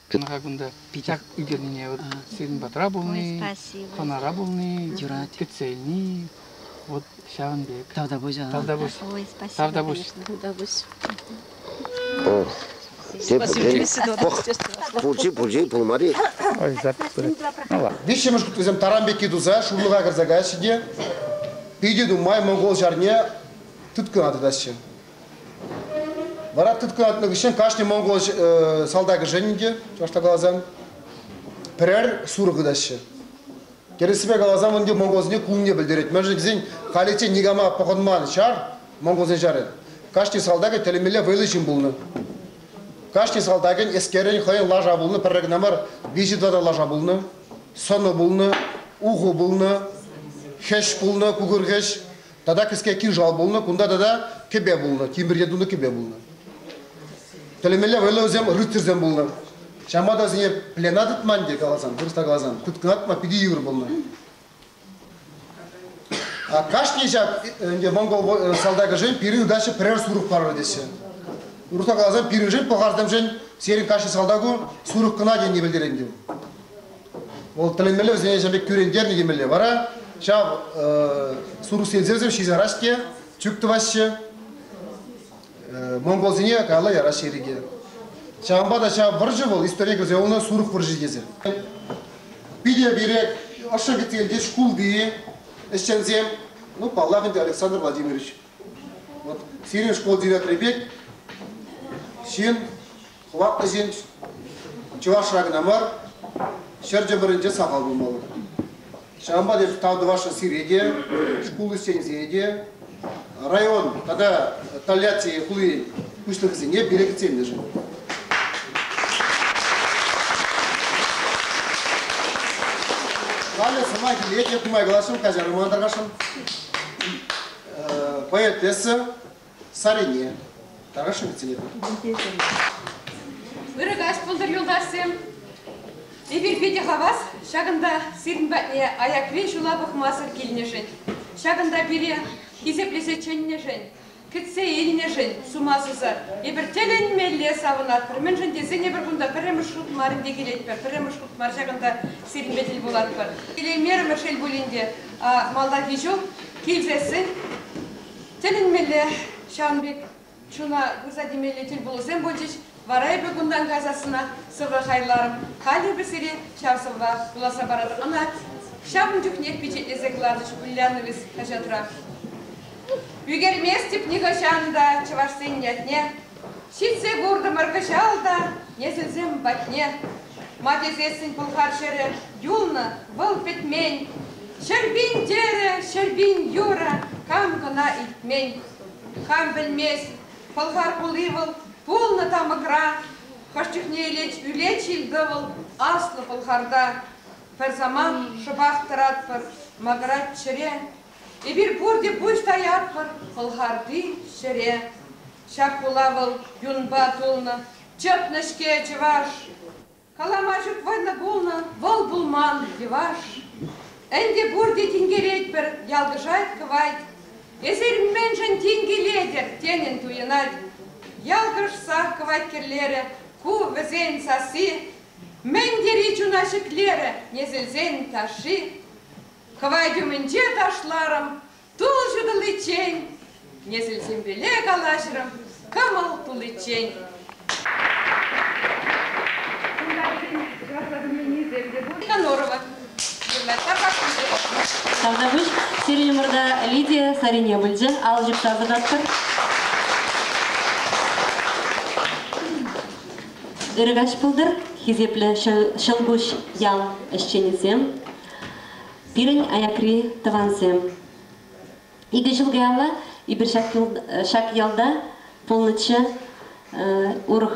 Кӑна кунта ҫак ӳкернине вот сирӗн патра пулни, хӑнара пулни, кӗтсе илни, вот ҫавӑн пек. Тавтапуҫ. Тавтапуҫ. Ой, спасибо, Тавтапуҫ. конечно. Тавтапуҫ. Пулчи, пулчи, пулмари. Ой, запись пырать. Ну ладно. Виҫҫӗмӗш вӗсем таран пекки туса шурлӑха кӗрсе каяҫҫӗ те питӗ нумай монгол ҫарне тыткӑна тытаҫҫӗ. Вара тыткӑна тытнӑ хыҫҫӑн кашни монгол салтакӗшӗн ӗнтӗ, чӑвашла каласан, пӗрер сурӑх тытаҫҫӗ. Тӗрӗссипе каласан, ӗнтӗ монголсене кунне пӗлтерет. Мӗншӗн тесен халиччен никама пӑхӑнман ҫар, монголсен ҫарӗ, кашни салтакӗ тӗлӗнмелле вӑйлӑ ҫын пулнӑ. Кашни салтакӗн эскерӗн хӑйӗн лаша пулнӑ, пӗрре кӑна мар, виҫӗ тата лаша пулнӑ, сӑнӑ пулнӑ, ухӑ пулнӑ, хӗҫ пулнӑ, кукӑр хӗҫ, тата кӗске кинжал пулнӑ, кунта тата кӗпе пулнӑ, тимӗрте тунӑ кӗпе пулнӑ. Тӗлӗнмелле вӑйлӑ вӗсем рыцарьсем пулнӑ. Ҫавӑнпа та вӗсене плена тытман те каласан, вырӑсла каласан, тыткӑна тытма питӗ йывӑр пулнӑ. А кашни ҫак ӗнтӗ монгол салтакӗшӗн пирӗн ытаҫҫӗ пӗрер сурӑх парӑр теҫҫӗ. Урӑхла каласан, пирӗншӗн, пӑлхарсемшӗн сирӗн кашни салтаку сурӑх кӑна тени пӗлтерет ӗнтӗ. Вӑл тӗлӗнмелле вӗсене ҫав пек кӳрентернӗ темелле. Вара ҫав сурӑхсенсем ҫисе яраҫ те, чӳк тӑваҫҫӗ, монголсене каялла яраҫҫӗ ирӗке. Ҫавӑнпа та ҫав вӑрҫӑ вӑл историе кӗрсе юлнӑ сурӑх вӑрҫи тесе. Питӗ пире ӑшшӑн кӗтсе илчӗҫ шкулти ӗҫченсем. Ну, паллах ӗнтӗ, Александр Владимирович. Вот сирӗн школ директорӗ пек ҫын, хӑватлӑ ҫын Чӑвашра кӑна мар, ҫӗр чӑмӑрӗнче сахал пулмалла. Ҫавӑнпа та тав тӑвасшӑн сире те, шкул ӗҫченӗсене те, район тата Тольятти хули пуҫлӑхӗсене пире кӗтсе илнӗшӗн. Халӗ сӑмах илет, эп нумай каласшӑн, каҫарӑр мана тархасшӑн. Поэтесса Сарине. Тархасшӑн кӗтсе илетӗп. Ырӑ каҫ пултӑр, юлташсем. Эпир питӗ хавас ҫакӑнта сирӗн патне аякри ҫула пӑхмасӑр килнӗшӗн, ҫакӑнта пире хисеплесе чӗннӗшӗн, кӗтсе илнӗшӗн сума суса эпир тӗлӗнмелле савӑнатпӑр. Мӗншӗн тесен эпир кунта пӗрремӗш хут мар ӗнтӗ килетпӗр, пӗрремӗш хут мар ҫакӑнта сирӗнпе тӗл пулатпӑр. Килеймерӗмӗр, шел пулин те, малтанхи ҫул килсессӗн тӗлӗнмелле ҫавӑн пек чуна пырса темелле тӗлпулусем пулчӗҫ. Вара эпӗ кунтан кайсассӑнах сӑвӑ хайларӑм. Халӗ эпӗ сире ҫав сӑвва вуласа паратӑп. Ӑна ҫавӑн чухнех пичетлесе кӑларчӗҫ Ульяновец хаҫатра. Ӳкерместӗп нихӑҫан та чӑвашсен ятне. Ҫитсе куртӑмӑр кӑҫал та несӗлсем патне. Ма тесессӗн пӑлхар ҫӗрӗ юлнӑ, вӑл пӗтмен. 100 000 тӗрӗ, 100 000 юрӑ кам кӑна илтмен. Кам пӗлмест, пӑлхар хули вӑл пулнӑ тамӑкра. Хӑш чухне ӳлет ҫил-тӑвӑл аслӑ Пӑлхарта. Пӗр самант шӑпах тӑратпӑр, макӑрать чӗре. Эпир пурте пуҫ таятпӑр Пӑлхарти ҫӗре. Ҫак хула вӑл юнпа тулнӑ, чӑтнӑ-ҫке чӑваш. Калама ҫук вӑйлӑ пулнӑ, вӑл пулман йӑваш. Ӗнтӗ пурте тинкеретпӗр, ялкӑшать кӑвайт. Эсир мӗншӗн тинкелетӗр тенӗн туйӑнать. Ялкӑшсах кӑвайт кӗрлерӗ, ку вӗсен сасси. Мӗн тери чуна ҫӗклерӗ несӗлсен ташши. Кӑвайт умӗнче ташларӑм, тул ҫутӑличчен, несӗлсемпеле калаҫрӑм, кӑмӑл туличчен. Никанорова. Сирӗн умӑрта Лидия Сарине пулчӗ. Ал ҫупса ӑсататпӑр. Ырӑ каҫ пултӑр, хисеплӗ Ҫӑлкуҫ ял ӗҫченӗсем, пирӗн аякри тӑвансем. Икӗ ҫул каялла эпир ҫак ялта пулнӑччӗ урӑх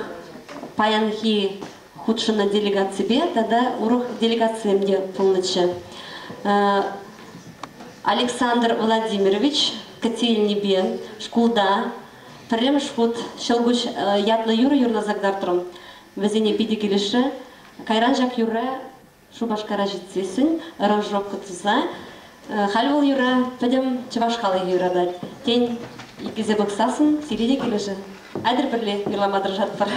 паянхи хутшӑннӑ делегаципе тата урӑх делегацисем те пулнӑччӗ. Александр Владимирович кӗтсе илнипе шкулта пӗрремӗш хут Ҫӑлкуҫ ятлӑ юрӑ юрласа кӑтартрӑм. Вӗсене питӗ килӗшрӗ. Кайран ҫак юрра Шупашкара ҫитсессӗн аранжировка туса халь вӑл юрра пӗтӗм чӑваш халӑхӗ юратать. Тен, итлесе пӑхсассӑн сире те килӗшӗ. Айтӑр пӗрле юрлама тӑрӑшатпӑр.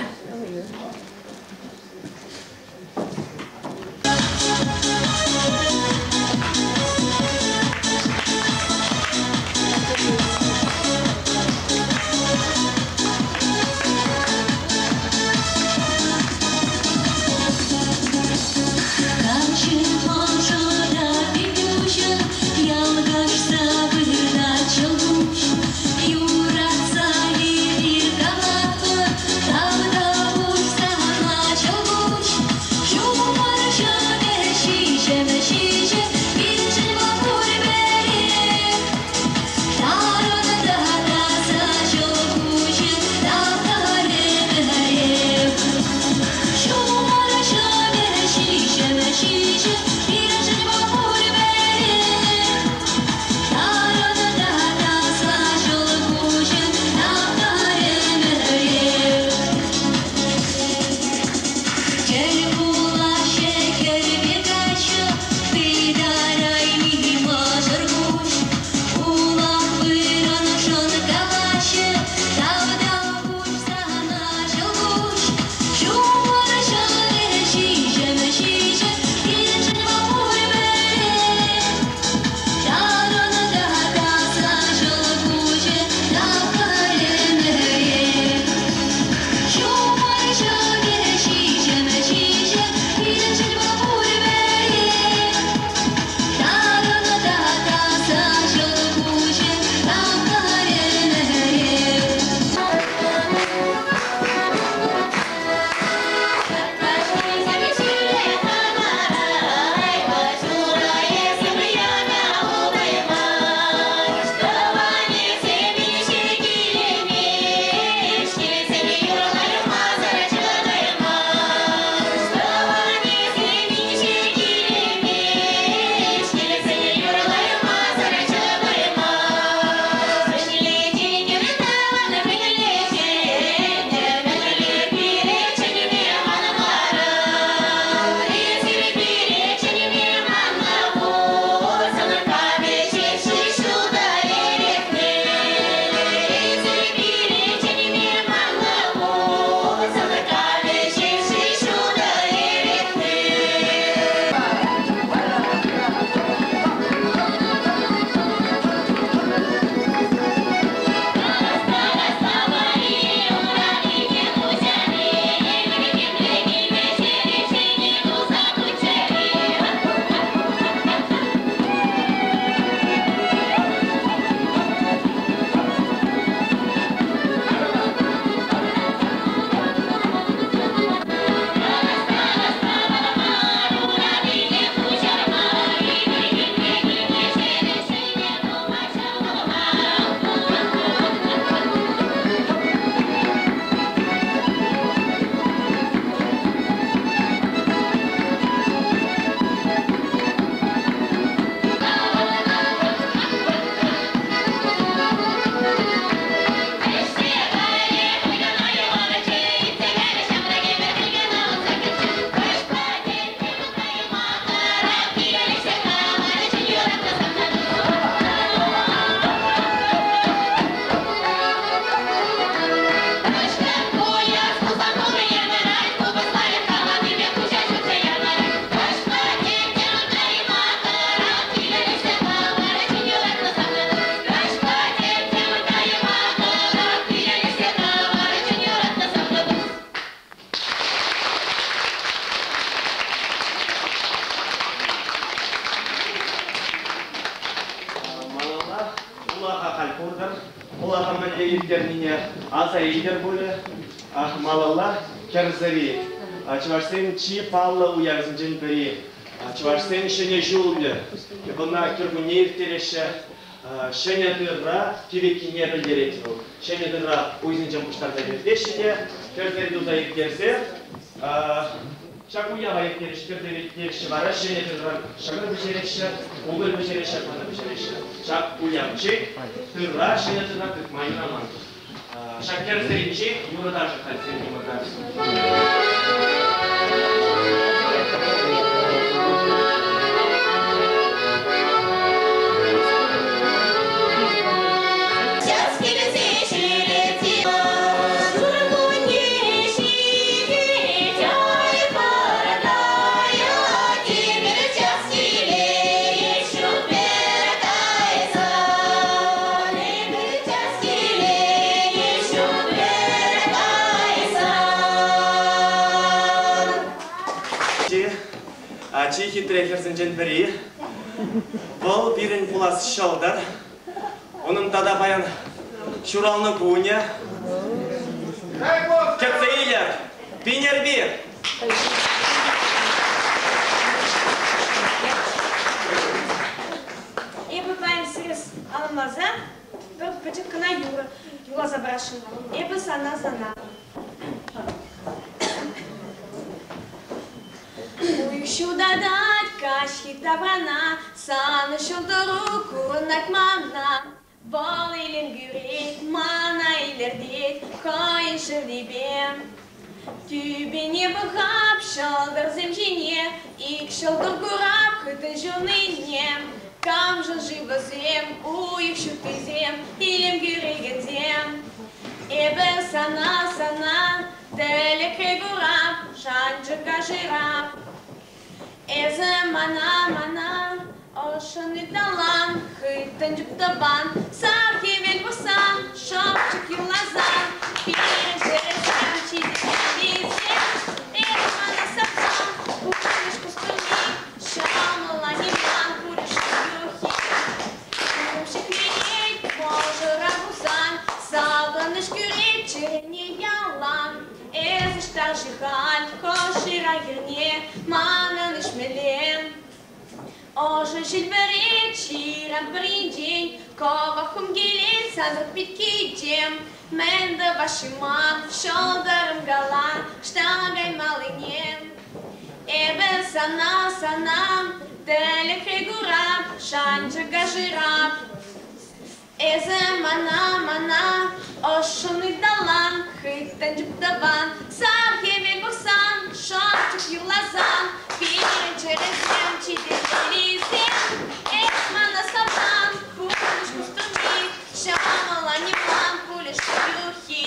килтернине аса илтӗр пулӗ. Ах, малалла Кӗр сӑри. Чӑвашсен чи паллӑ уявӗсенчен пӗри. Чӑвашсен Ҫӗнӗ ҫулӗ. Ӑна кӗркунне ирттереҫҫӗ. Ҫӗнӗ тырра кивеккине пӗлтерет вӑл. Ҫӗнӗ тырра уйсенчен пуҫтарса кӗртеҫҫӗ те кӗр сӑри туса ирттерсе Ҫак уява ирттереҫҫӗ, ирттереҫҫӗ вара ҫӗнӗ тырран ҫӑкӑр пӗҫереҫҫӗ, кукӑль пӗҫереҫҫӗ, пӑтӑ пӗҫереҫҫӗ. Ҫак уявччен тырра ҫӗнӗ тырра тытма юраман. Ҫак кӗрсеринче юрӑ-ташӑ халь сирӗн Чи хитре хӗрсенчен пӗри. Вӑл пирӗн пулас ҫӑлтӑр. Унӑн тата паян ҫуралнӑ кунӗ. Кӗтсе илӗр! Пинерпи! Эпӗ паян сире алӑмласа пӗр пӗчӗк кӑна юрӑ юрласа парасшӑн. Эпӗ сана сана. Уйӑх ҫутатать каҫхи таврана, Санӑн ҫӑлтӑру курӑнать мана. Вӑл илем кӳрет, мана илӗртет хӑйӗн шевлипе. Тӳпене пӑхап ҫӑлтӑрсем ҫине, ик ҫӑлтӑр курап хытӑн ҫунине. Камшӑн-ши вӗсем, уйӑх ҫуттисем, илем кӳрекенсем? Эпӗ сана, сана тӗлӗкре курап, шанчӑка шырап. Эсӗ мана, мана ӑшшӑн ыталан, хыттӑн чуптӑван, сар хӗвел пӑхсан, шӑпчӑк юрласан, пирӗн чӗресем ҫитӗннисем, эс мана савсан, пурнӑҫ кустӑрми, ҫӑмӑл аниман пурӗш юххи. Ҫулӑм ҫӗкленет мӑшӑра пулсан, савӑнӑҫ кӳрет чӗрене ялан. Эс ӑҫта-ши халь, хӑш хӗрне манӑн ӗҫмелле? Ӑшӑ ҫил вӗрет ҫыран пӗринчен, кӑвак хум килет сасӑ пит-кичем. Мӗн тӑвас-ши ман, ҫӑлтӑрӑм кала, ӑҫта каймаллине? Эпӗ сана, сана тӗлӗкре курап, шанчӑка шырап. Эсӗ мана, мана ӑшшӑн ыталан, хыттӑн чуптӑван, сар хӗвел пӑхсан, шӑпчӑк юрласан, пирӗн чӗресем читерелисем. Эс мана савсан, пурнӑҫ кустӑрми, ҫӑмӑл аниман пулӗ юххи.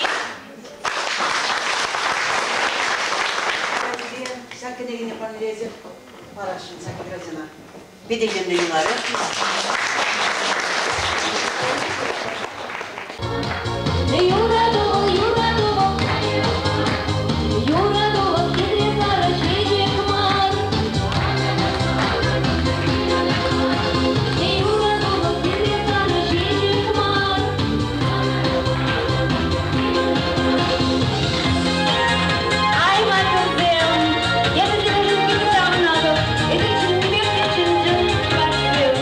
Ҫак кӗнекене парнелесе парасшӑн ҫак хӗрачана. Питӗ илемлӗ юрларӗ. Юрату вӑл, юрату вӑл, юрату вӑл хитре сарӑ чечек мар. Юрату вӑл хитре сарӑ чечек мар. Ай, маттурсем! Эпӗ сирӗншӗн питӗ савӑнатӑп. Эсир чӑннипех те чӑн-чӑн чӑвашсем.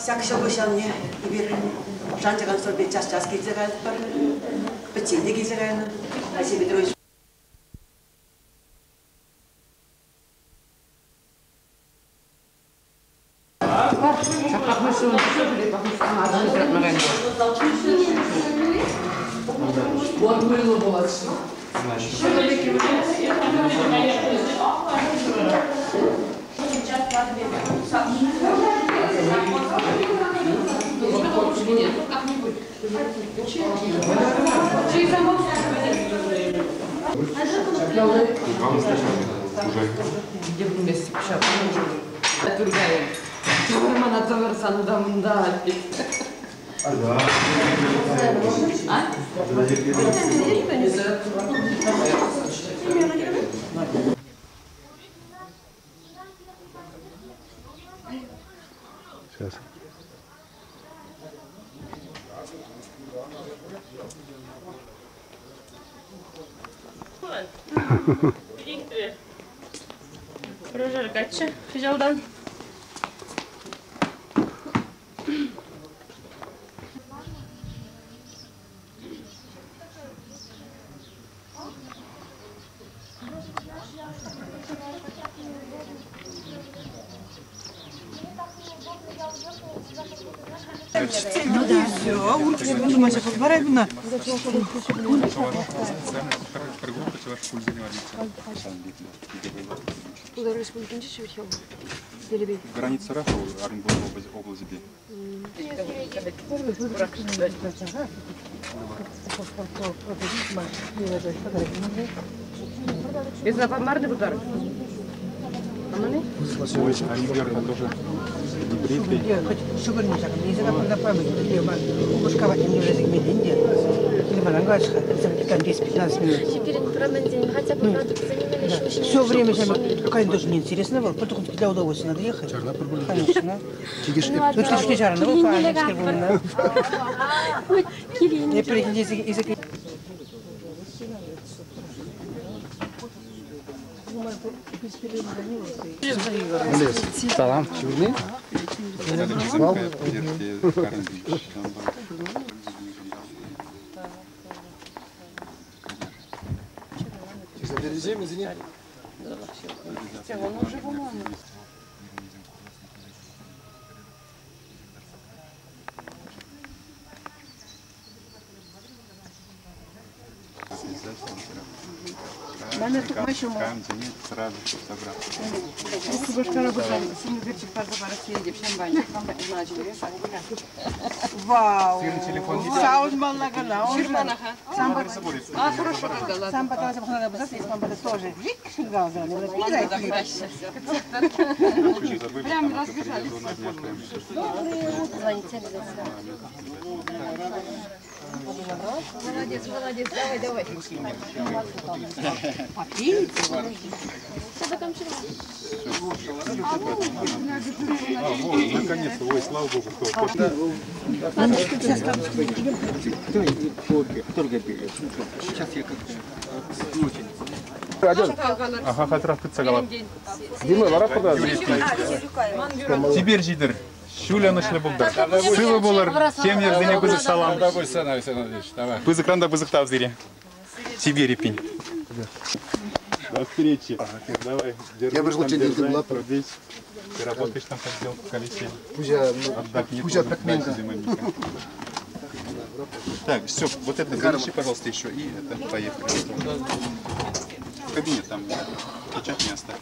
Ҫак Ҫӑлкуҫ ялне эпир Шанчӑк ансамбльпе час-час килсе каятпӑр. Пӗччен те килсе кайнӑ. Алексей Петрович Сейчас. Прожар каччӑ хыҫалтан. Ну да. Все, Граница Рафа, Оренбург области. Ой, Альберта тоже небритый. Все время, конечно, даже неинтересно было, только для удовольствия надо ехать. Конечно. Ну, ты что, жарно, ну, конечно, Я перейду Салам. Чурни? Сразу собраться. Вау! Прям разбежались. Молодец, молодец, давай, давай. А, наконец-то, ой, слава богу, кто. Сейчас я как-то Ага, хатра тыцагалап. Дима, вара куда? Теперь жидер. Шүлі булдар. Сывы болар, семья пызык салам. Пызык ранда пызык тавзыре. Тебе репень. До встречи. Давай. Я бы желал тебе Ты работаешь там как делал в колесе. Пузя пекменка. Так, все, вот это занеси, пожалуйста, еще и это поехали. В кабинет там печать не оставь.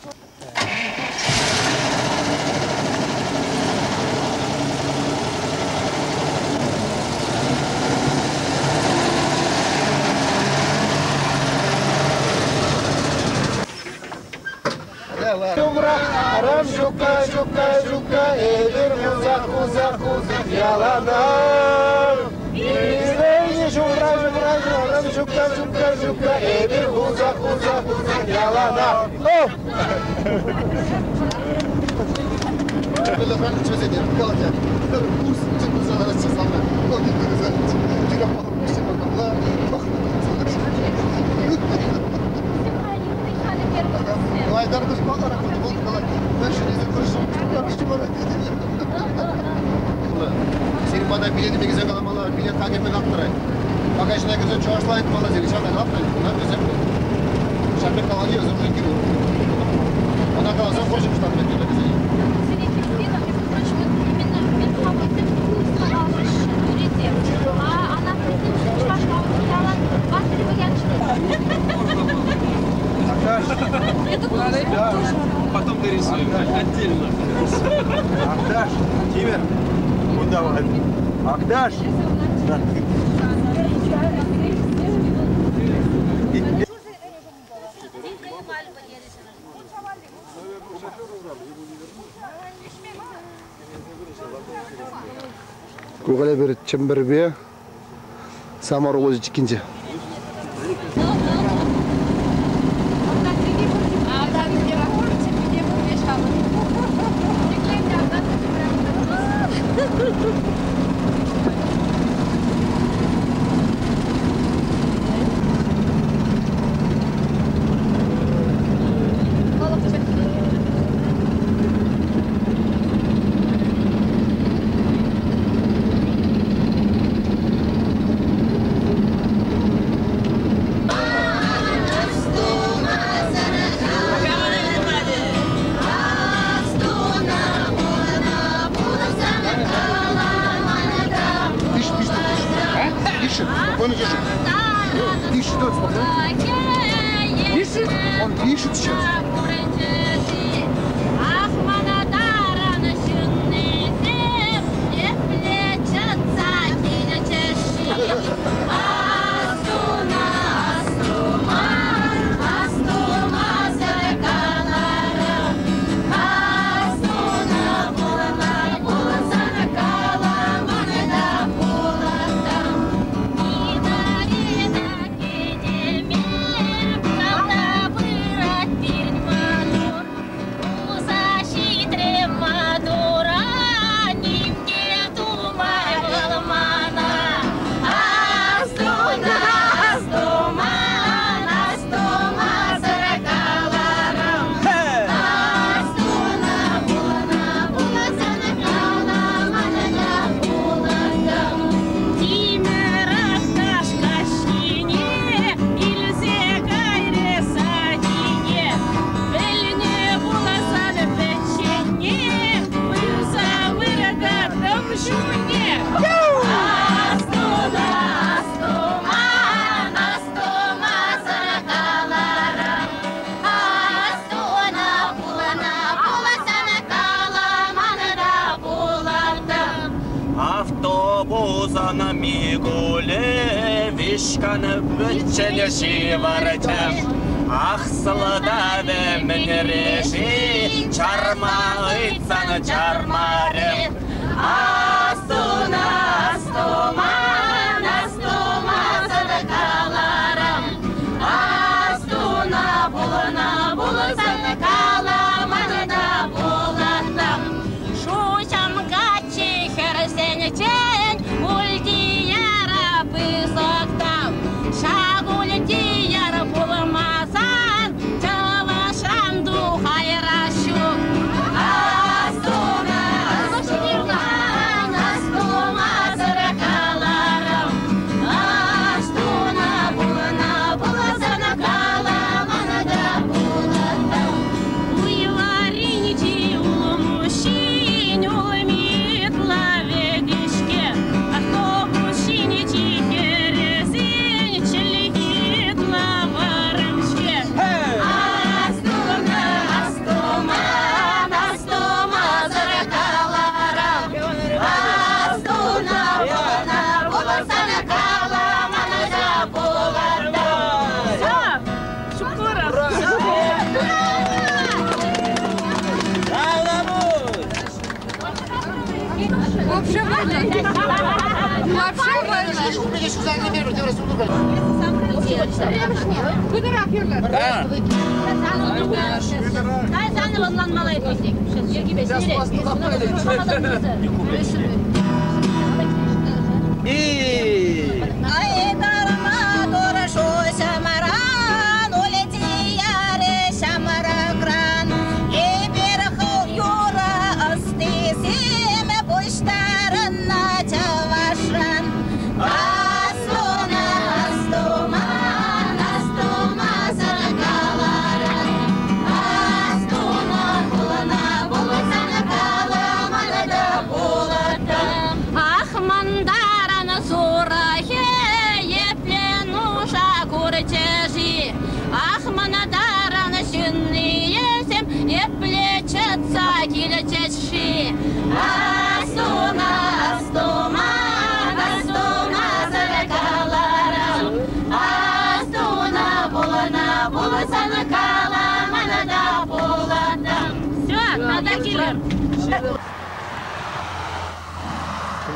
Арам жука, жука, жука, эдир хуза, хуза, хуза, яланам. Излейни жура, жура, арам жука, жука, жука, эдир хуза, хуза, хуза, яланам. пата билет илме килсен каламалла, билет хакӗ мӗн хак тӑрать. Магазина кӗрсен чӑвашла ыйтмалла сире, ҫавна калап та, вӗсем ҫав пек калани вӗсем уже кирлӗ. Ӑна каласан хурҫӑ пуҫтарнӑ пек вӗсене. Потом дорисуем отдельно. Агдаш, Тимер, куда вы? Агдаш! Ку халӗ пӗр Чӗмпӗрпе Самар облаҫӗ чиккинче. Пишет, пишет, пишет. Пишет, спокойно пишет. Пишет, да, спокойно. Пишет? Он пишет сейчас. Автобусана мигуле вишканы бүтчене шиварчам. Ахсылда мінреши чарма ыйтсаны чармарым. Астуна, астуман, астума садакаларым. Астуна булына булысаны каламаны да булатам. Шучам качи херсенчен, ульдияра пысоктам. Шагульдияр булмасан, чавашан духайрашук. Астуна, астуман, астума саракаларым. Астуна булына буласана каламаны да булатам. Уйваринчи улмушин, улмитла ведишке. Автобусинчи хересин, челихитла варымшке. Астуна, астуман, астума саракаларым. Астуна булына буласана каламаны да булатам. Все, шукура. Вообще вольно. Вообще вольно. Дай заново ӑнланмалла этмесек. Йӗркипе Ай, дарма дорашу шамаран, улетияре шамаракран. Ибер хыл юра ыстисеме пуштарына чавашран.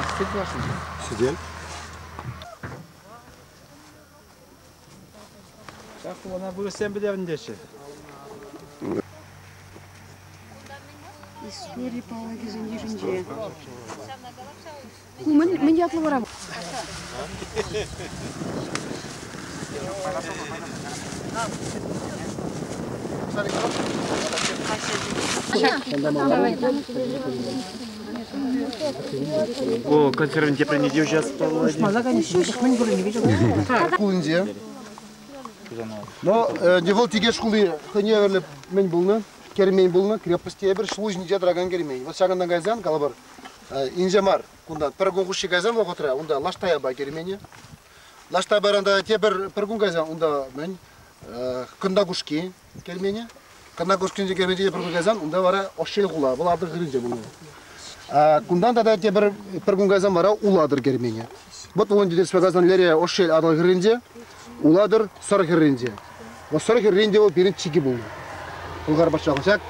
Сӗтел тӑвасшӑн. Сӗтел. Ҫак хулана вырӑссем пӗтернӗ теҫҫӗ. Истори палӑкӗсен йышӗнче. Ку мӗн, мӗн ятлӑ вара? О, консервин теприне те уҫас паллать. Хулинче. Но вӑл Тикеш хули хӑйне евӗрлӗ мӗн пулнӑ? Кермен пулнӑ, крепость тепӗр ҫул ҫинче тӑракан кермен. Вот ҫакӑнтан кайсан, калӑпӑр, инҫе мар кунтан пӗр кун хушши кайсан вӑхӑтра унта Лаш Таяпа керменӗ. Лаш Таяпаран та тепӗр пӗр кун кайсан унта мӗн Кӑнтакушки керменӗ. Кӑнтакушкинче керменте пӗр кун кайсан унта вара Ошшел хула, вӑл Атӑл хӗрринче пулнӑ. Кунтан тата тепӗр пӗр кун кайсан вара Улатӑр керменӗ. Вот вӑл ӗнтӗ кайсан лере Ошшел Атӑл хӗрринче, Улатӑр Сӑр хӗрринче. Вӑл Сӑр хӗрринче вӑл пирӗн чикӗ пулнӑ. Пӑлхар патшалӑх ҫак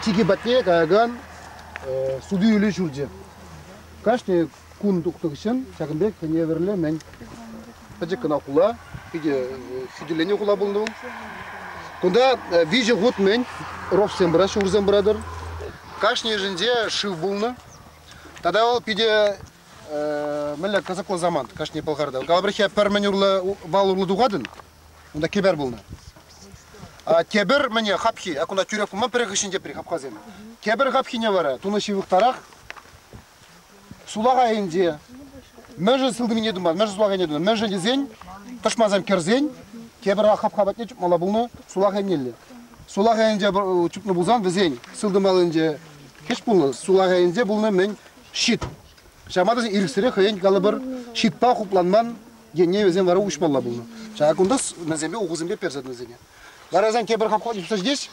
чикӗ патне каякан суту-илӳ ҫурчӗ. Кашни кун тухнӑ хыҫҫӑн ҫакӑн пек хӑйне евӗрлӗ мӗн пӗчӗк кӑна хула, питӗ хӳтӗленӗ хула пулнӑ вӑл. Кунта виҫӗ хут мӗн ровсем пыраҫҫӗ, урсем пыратӑр. Кашнийӗшӗнче шыв пулнӑ. Тата вӑл питӗ мӗнле кӑсӑклӑ самант кашни пӑлхарта. Калӑпӑр, пӗр мӗн урлӑ вал урлӑ тухатӑн, унта кӗпер пулнӑ. А тепӗр мӗне хапхи, а кунта тӳрех пулман, пӗр хыҫҫӑн тепри хапхасем. Тепӗр хапхине вара тунӑ ҫывӑхтарах сулахайӗнче мӗншӗн сылтӑмине туман, мӗншӗн сулахайне тунӑ, мӗншӗн тесен тӑшмансем кӗрсен тепӗр хапха патне чупмалла пулнӑ сулахайнелле. Сулахайӗнче чупнӑ пулсан вӗсен сылтӑм аллинче хӗҫ пулнӑ, сулахайӗнче пулнӑ мӗн щит. Ҫавӑнпа та ирӗксӗрех хӑйӗн калӑпӑр щитпа хупланман енне вӗсем вара уҫмалла пулнӑ. Ҫак кунта мӗнсемпе ухӑсемпе персе тӑнисене. Вара вӗсем тепӗр хапха чупса ҫитеҫ.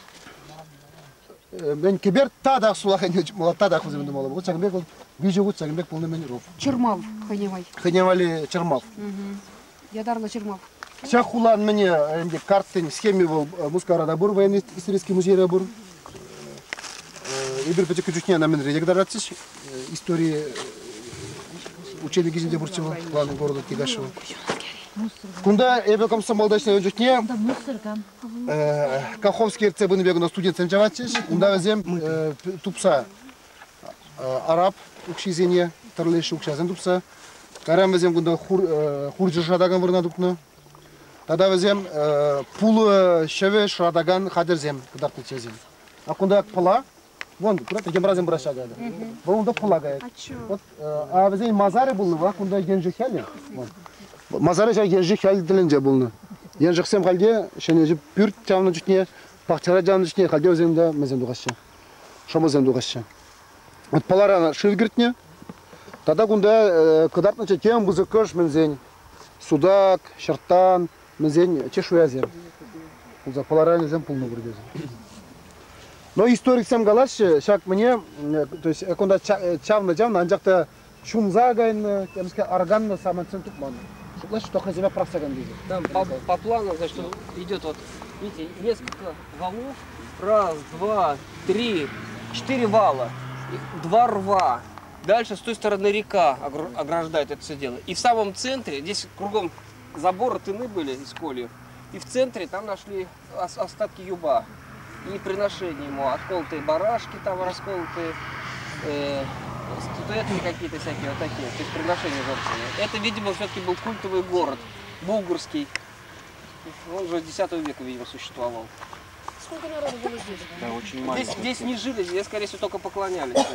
Мӗн кӗпер татах сулахайне чупмалла, татах вӗсем тумалла пулать. Ҫакӑн пек вӑл виҫӗ хут ҫакӑн пек пулнӑ мӗн ров. Чӑрмав хӑйне май. Хӑйне валли чӑрмав. Ятарлӑ чӑрмав. Ҫак хулан мӗне ӗнтӗ карттин схеми вӑл Мускавра та пур, военный исторический музейре пур. Эпир пӗчӗккӗ чухне ӑна мӗнре те кӑтартатчӗҫ. Истори учебникӗсенче пурччӗ вӑл, главный города Тигашево. Кунта эпӗ комсомолта ӗҫленӗ чухне Каховский ертсе пынӑ пек студентсем чаватчӗҫ. Унта вӗсем тупса араб укҫисене, тӗрлӗ укҫасем тупса. Кайран вӗсем кунта хурҫӑ шӑратакан вырӑна тупнӑ. Тата вӗсем пулӑ ҫӑвӗ шӑратакан хатӗрсем кӑтартнӑччӗ вӗсем. А кунта пӑла, вон, куда-то йӑмрасем пыраҫҫӗ акӑ. Вӑл унта пӑла каять. Вот, а вӗсен масарӗ пулнӑ, вах кунта Еншик ялӗ. Масарӗ ҫав Еншик ялӗ тӗлӗнче пулнӑ. Еншиксем хальте ҫӗнӗ пӳрт чавнӑ чухне, пахчара чавнӑ чухне хальте вӗсем унта мӗнсем тухаҫҫӗ, шӑмӑсем тухаҫҫӗ. Вот пӑларан шыв кӗртнӗ. Тата кунта кӑтартнӑччӗ тем пысӑкӑш мӗнсен судак, ҫӑрттан, мӗнсен чешуясем. Пулса пӑларанӗсем пулнӑ пур тесе. Но историксем калаҫҫӗ, ҫак мӗне, то есть кунта чавнӑ-чавнӑ, анчах та ҫунса кайнӑ, темскер арканнӑ самантсем тупман. Шутлаҫҫӗ, что хӑйсене пӑрахса кайнӑ тесе. Там по плану, значит, идет вот, видите, несколько валов. Раз, два, три, четыре вала, два рва. Дальше с той стороны река ограждает это все дело. И в самом центре, здесь кругом заборы тыны были из кольев, и в центре там нашли остатки юба и приношения ему, отколотые барашки там расколотые, статуэтки какие-то всякие вот такие, то есть приношения жертвенные. Это, видимо, все-таки был культовый город, булгарский. Он уже с X века, видимо, существовал. Сколько народу было здесь? Да, очень маленький. Здесь не жили, здесь, скорее всего, только поклонялись.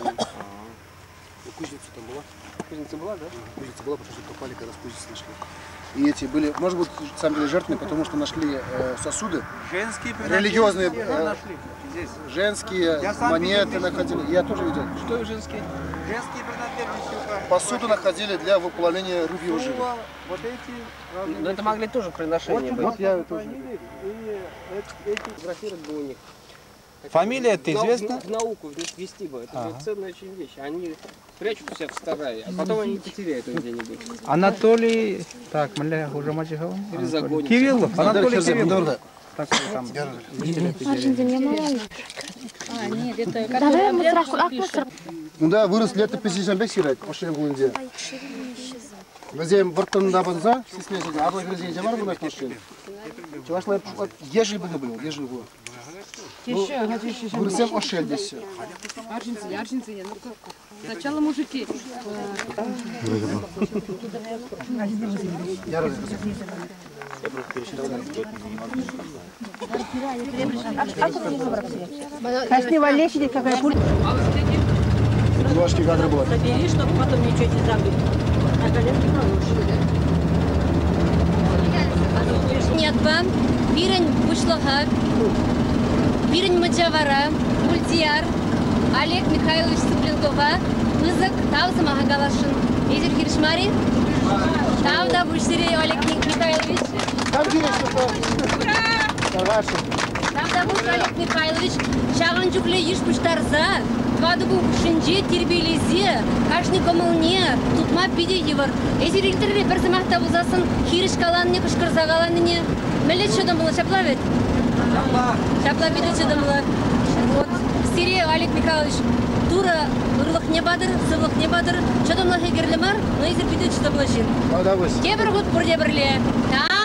Кузница там была. Кузница была, да? Кузница была, потому что копали, когда кузницу нашли. И эти были, может быть, сами были жертвами, потому что нашли сосуды. Женские религиозные, нашли здесь. Женские монеты находили. Я тоже видел. Что женские? Женские принадлежности. Посуду находили для выплавления рыбьего жира. Вот эти. Но это могли тоже приношения быть. Вот я тоже. И фотографировать бы у них. Фамилия-то известна? В науку ввести бы. Это же ценная очень вещь. Они прячут у себя в сарае, а потом они потеряют ее где-нибудь. Анатолий... Так, мля, уже мальчик. Или загонят. Кириллов. Анатолий Кириллов. Такой там. Давай мусор. Унта вырӑс летописи пек ҫырать Ошел хулинче. Вӗсем вӑрттӑн тапӑнса сисмеҫҫӗ. Атӑл хӗррисенче мар вырнаҫнӑ Ошел. Чӑвашла ешӗл пулнӑ пуль, ешӗл хула. Вырӑссем Ошел теҫҫӗ. Арҫынсене, арҫынсене, ну-ка. Сначала мужики. Кашни валли ҫитет какая пуль. Юлашки кадры была. Забери, чтобы потом ничего не забыть. На коленке положишь. Ятпа пирӗн пуҫлӑха, пирӗн мӑчавара, Ультияр, Олег Михайлович Цыпленкова пысӑк тав сӑмаха каласшӑн. Эсир хирӗҫ мар-и? Тав та пуҫ сире, Олег Михайлович. Тав хирӗҫ, Тав та пуҫ, Олег Михайлович. Ҫавӑн чухлӗ йыш пуҫтарса, тӑватӑ кун хушшинче тирпейлесе кашни кӑмӑлне тупма питӗ йывӑр. Эсир илтӗр-и пӗр сӑмах та пулсассӑн хирӗҫ каланине, кӑшкӑрса каланине? Мӗнле чӑтӑмлӑ, ҫапла вӗт? Ҫапла. Ҫапла питӗ чӑтӑмлӑ. Вот. Сире, Олег Михайлович, Турӑ ырлӑхне патӑр, сывлӑхне патӑр. Чӑтӑмлӑхӗ кирлӗ мар, но эсир питӗ чӑтӑмлӑ ҫын. Тавтапуҫ. Тепӗр хут пурте пӗрле. Тав!